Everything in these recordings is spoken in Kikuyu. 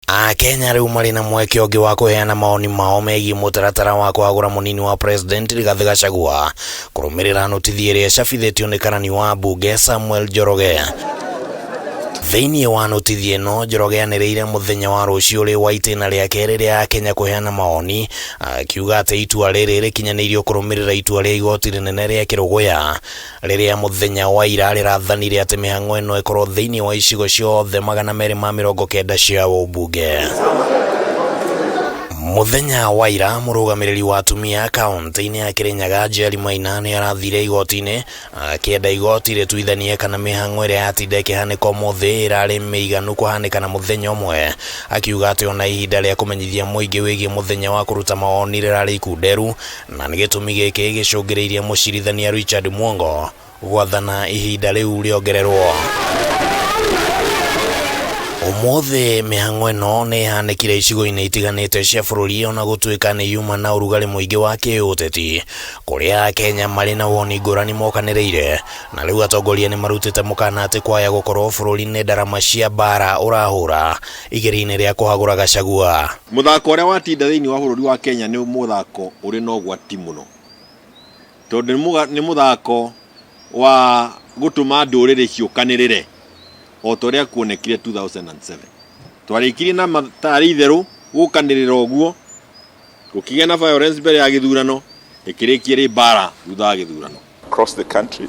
Akenya rĩu marĩ na mweke ũngĩ wa kũheana mawoni mao megiĩ mũtaratara wa kũhagũra mũnini wa president Rigathĩ Gachagua kũrũmĩrĩra notithi ĩrĩa ĩcabithĩtio nĩ karani wa mbunge Samuel Njoroge. Thĩinĩ wa notithi ĩno, Njoroge anĩrĩire mũthenya wa rũciũ ũrĩ wa itĩna rĩa kerĩ rĩa Akenya kũheana mawoni, akiuga atĩ itua rĩrĩ rĩkinyanĩirio kũrũmĩrĩra itua rĩa igoti rĩnene rĩa Kĩrũgũya rĩrĩa mũthenya wa ira rĩrathanire atĩ mĩhang'o ĩno ĩkorwo thĩinĩ wa icigo ciothe 290 cia ũmbunge. Mũthenya wa ira mũrũgamĩrĩri wa atumia kaunti-inĩ ya Kirinyaga Njeri Maina nĩ arathire igoti-inĩ akĩenda igoti rĩtuithanie kana mĩhang'o ĩrĩa yatinda ĩkĩhanĩka ũmũthĩ ĩrarĩ mĩiganu kũhanĩka na mũthenya ũmwe, akiuga atĩ ona ihinda rĩa kũmenyithia mũingĩ wĩgiĩ mũthenya wa kũruta mawoni rĩrarĩ ikunderu na nĩ gĩtũmi gĩkĩ gĩcũngĩrĩirie mũcirithania Richard Mwongo gwathana ihinda rĩu rĩongererwo. Ũmũthĩ mĩhang'o ĩno nĩ ĩhanĩkire icigo-inĩ itiganĩte cia bũrũri ona gũtuĩka nĩ yuma na ũrugarĩ mũingĩ wa kĩũteti kũrĩa Akenya marĩ na woni ngũrani mokanĩrĩire na rĩu atongoria nĩ marutĩte mũkana atĩ kwaya gũkorwo bũrũri nĩ ndarama cia mbara ũrahũra igeria-inĩ rĩa kũhagũra Gachagua. Mũthako ũrĩa watinda thĩinĩ wa bũrũri wa Kenya nĩ mũthako ũrĩ na ũgwati mũno tondũ nĩ mũthako wa gũtũma ndũrĩrĩ ciũkanĩrĩre o ta ũrĩa kuonekire 2007. Twarĩkirie na tarĩ itherũ gũkanĩrĩra ũguo, gũkĩgĩa na violence mbere ya gĩthurano, ĩkĩrĩkia ĩrĩ mbara thutha wa gĩthurano. Across the country,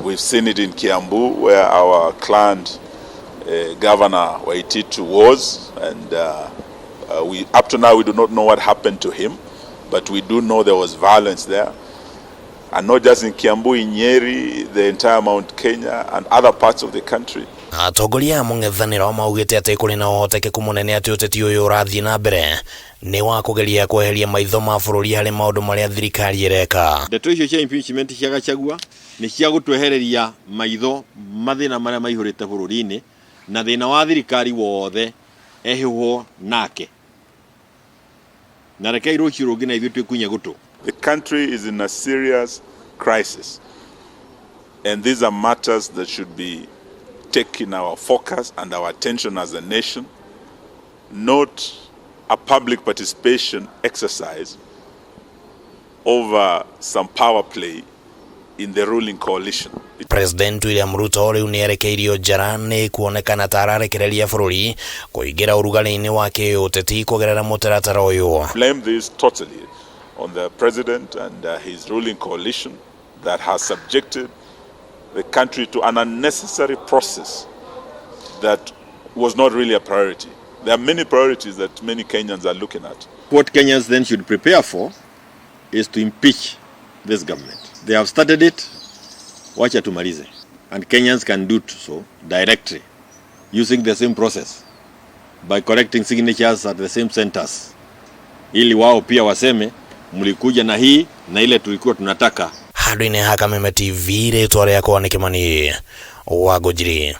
we've seen it in Kiambu where our clan Governor Waititu was, and we up to now we do not know what happened to him, but we do know there was violence there. And not just in Kiambu, in Nyeri, the entire Mount Kenya and other parts of the country. Atongoria a mũng'ethanĩro maugĩte atĩ kũrĩ na ũhotekeku mũnene atĩ ũteti ũyũ ũrathiĩ na mbere nĩ wa kũgeria kweheria maitho ma bũrũri harĩ maũndũ marĩa thirikari ĩreka. Ndeto icio cia impeachment cia Gachagua nĩ cia gũtwehereria maitho mathĩna marĩa maihũrĩte bũrũri-inĩ na thĩna wa thirikari wothe ehĩhwo nake. Na rekei rũciũ rũngĩ na ithuĩ twĩkunye gũtũ. The country is in a serious crisis, and these are matters that should be taking our focus and our attention as a nation, not a public participation exercise over some power play in the ruling coalition. President William Ruto rĩu nĩ erekeirio njara nĩ kuonekana ta ararekereria bũrũri kũingĩra ũrugarĩ-inĩ wa kĩũteti kũgerera mũtaratara ũyũ. Blame this totally on the president and his ruling coalition that has subjected the country to an unnecessary process that was not really a priority. There are many priorities that many Kenyans are looking at. What Kenyans then should prepare for is to impeach this government. They have started it, wacha tumalize. And Kenyans can do so directly using the same process by collecting signatures at the same centers, ili wao pia waseme mlikuja na hii na ile tulikuwa tunataka. Handũ-inĩ ha Kameme TV, rĩtwa rĩakwa nĩ Kĩmani wa Ngũnjiri.